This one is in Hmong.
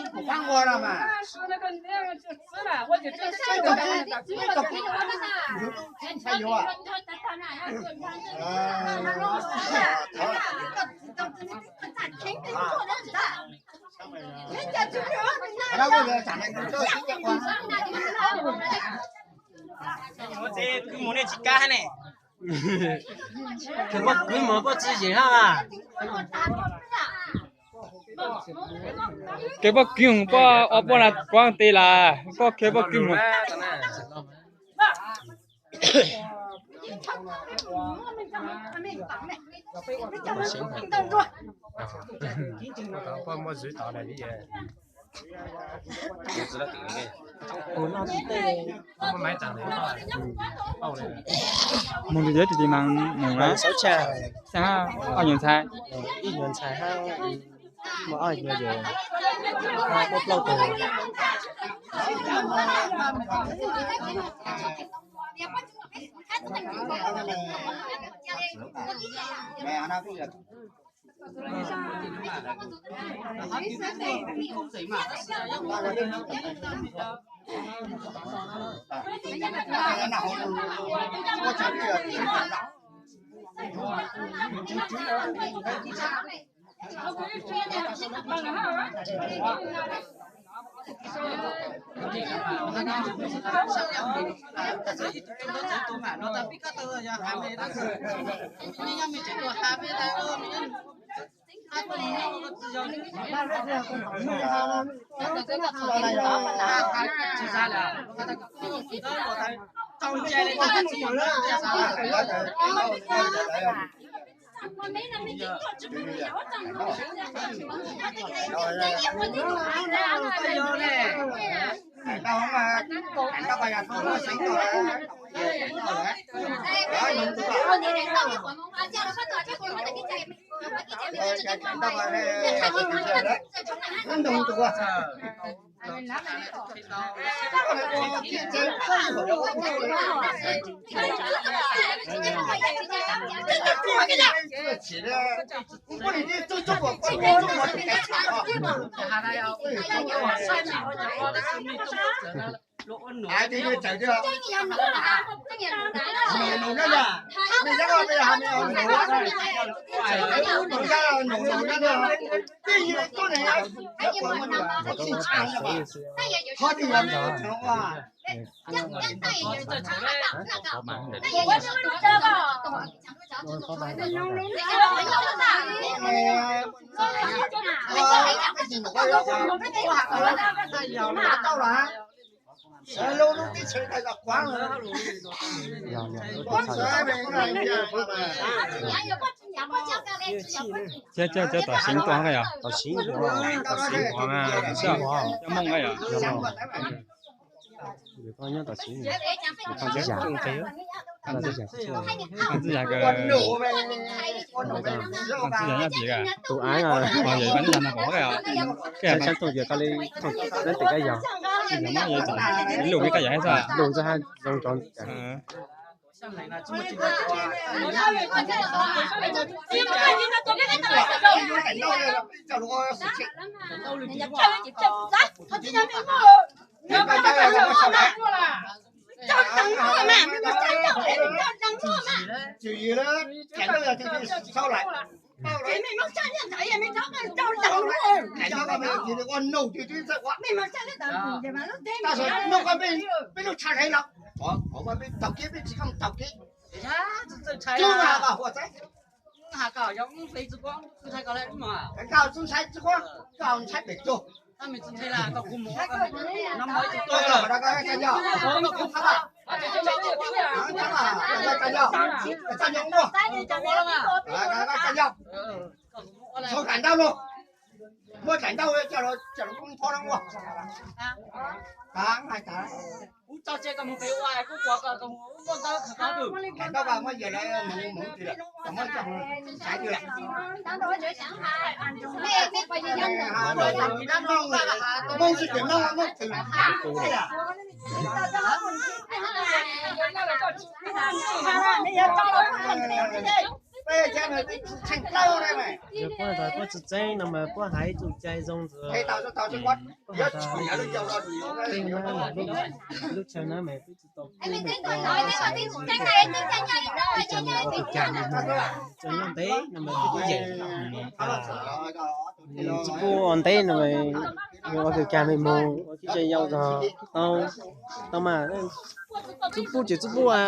吃苦干活了嘛。这个，这个，这个，这个，哎呦啊。Mus nej tsis kab ne. Koj poj kwv mus koj tsis yeem hab mas. Koj poj kwv mus poj ob poj na kuv tes las koj khev poj kwv mus. Mus tus yawg tis tis mas mus na. Xab ob nyuag ntxhais, ib nyuag ntxhais hab, mus ob nyuag yawg, plaub plaub tug. Thiab coj cov tom siv tuaj yog? Tom siv, tom siv, coj Hmoob yog? Nyob tom siv, txij yog, txij yog nyob tim tus av no, yog ib pab nyob no pom koj yog? Sab thooj yog koj li, leej twg koj yog? Lus li koj yog xwb, lus xwb hab zoo rau. Muab daim ntaub no, muab daim ntaub coj los koob phob no ua. Daim ntaub muab yawm lawv mus mus twg lawm, muab coj mus xaiv twg lawm. Hmoob xwb ces Hmoob, Hmoob twg? Yog puab tau puab tsi txeeb no mas puab hais ib txuj cai zoo ntxiv. Tej no lub chaw no mas peb tsi tau, ua tus cag, cov nyob ntev no mas peb tsi yeem. Tsi pub ua ntev no, ua tus cag me moog ua tib tsev yau zog tau, tau mas tsi pub ces tsi pub a.